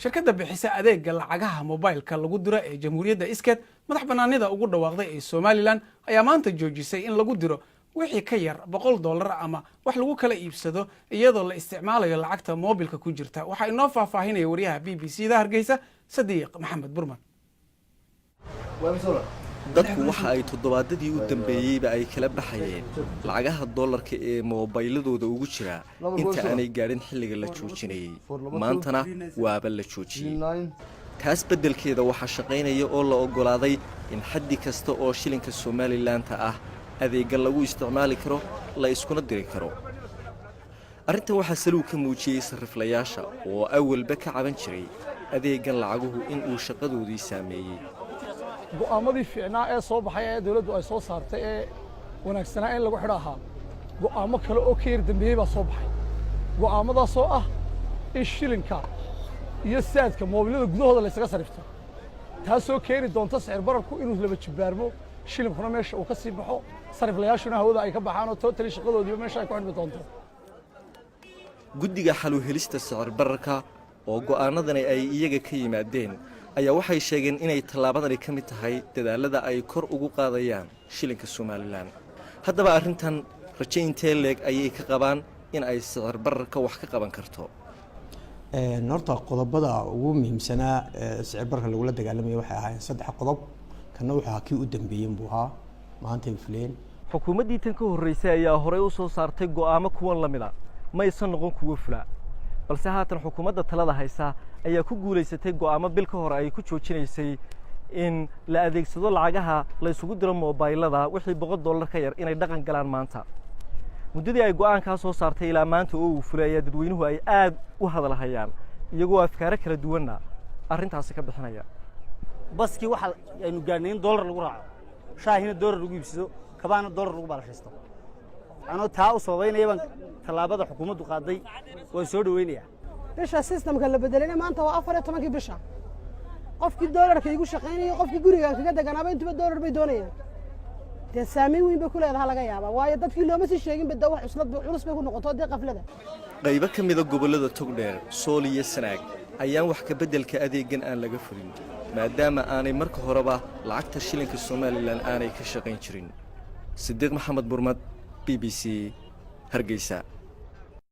Shirkadda bixisa adeega lacagaha mobilka lagu diro ee Jamhuuriyadda iskeed madax banaanida ugu dhawaaqday ee Somaliland ayaa maanta joojisay in lagu diro wixii ka yar $100 ama wax lagu kala iibsado iyadoo la isticmaalayo lacagta mobilka ku jirta. Waxaa inoo faahfaahinaya wariyaha BBC da Hargeysa, Sadiiq Maxamed Burman. Dadku waxa ay toddobaadadii u dambeeyeyba ay kala baxayeen lacagaha dollarka ee moobayladooda ugu jira inta aanay gaadhin xilliga la joojinayey. Maantana waaba la joojiyey. Taas beddelkeeda waxaa shaqaynaya oo la oggolaaday in xaddi kasta oo shilinka Somaliland-ta ah adeegga lagu isticmaali karo, la iskuna diri karo. Arrintan waxaa saluug ka muujiyey sarriflayaasha oo awalba ka caban jiray adeeggan lacaguhu in uu shaqadoodii saameeyey. Go'aamadii fiicnaa ee soo baxay ee dawladdu ay soo saartay ee wanaagsanaa in lagu xidho ahaa, go'aamo kale oo ka yar dambeeyey baa soo baxay, go'aamadaasoo ah in shilinka iyo Zaadka moobilada gudahooda la ysaga sarifto, taasoo keeni doonta sicir bararku inuu laba jibbaarmo, shilinkuna meesha uu ka sii baxo, sariflayaashuna hawada ay ka baxaan oo totally shaqadoodiiba meesha ay ku xidhmi doonto. Guddiga xal u helista sicir bararka oo go'aanadani ay iyaga ka yimaadeen ayaa waxay sheegeen inay tallaabadani ka mid tahay dadaalada ay kor ugu qaadayaan shilinka Somaliland. Haddaba arrintan rajo intee leeg ayay ka qabaan in ay sicir bararka wax ka qaban karto? Horta qodobada ugu muhiimsanaa sicir bararka lagula dagaalamaya waxay ahaayeen saddex qodob. Kana wuxuu ahaa kii u dambeeyen buu ahaa, maantay fuleen. Xukuumaddii tan ka horreysay ayaa horey u soo saartay go'aamo kuwan la mida, maysan noqon kuwo fula, balse haatan xukuumadda talada haysa ayaa ku guulaysatay go'aamo bil ka hor ay ku joojinaysay in la adeegsado lacagaha la isugu diro moobaylada wixii $100 ka yar inay dhaqan galaan maanta. Muddadii ay go'aankaa soo saartay ilaa maanta oo uu fulay ayaa dadweynuhu ay aad u hadalhayaan, iyagoo afkaaro kala duwanna arrintaasi ka bixinaya. Baskii waxa aynu gaadhnay in doolar lagu raaco, shaahina doolar lagu iibsado, kabaana doolar lagu baalashaysto. Anoo taa u sababaynaya baan tallaabada xukuumaddu qaaday waan soo dhoweynayaa. Bisha systemka la bedelayna maanta waa 14-kii bisha. Qofkii doolarka igu shaqaynaya, qofkii guriga kaga deganaaba, intuba doolar bay doonayaan. Dee saamayn weyn bay ku leedaha laga yaabaa, waayo dadkii looma sii sheegin ba. De wax cuslad culus bay ku noqoto dee qaflada. Qaybo ka mida gobollada Togdheer, Sool iyo Sanaag ayaan wax ka beddelka adeeggan aan laga fulin, maadaama aanay marka horeba lacagta shilinka Somaliland aanay ka shaqayn jirin. Sidiiq Maxamed Burmad, BBC, Hargeysa.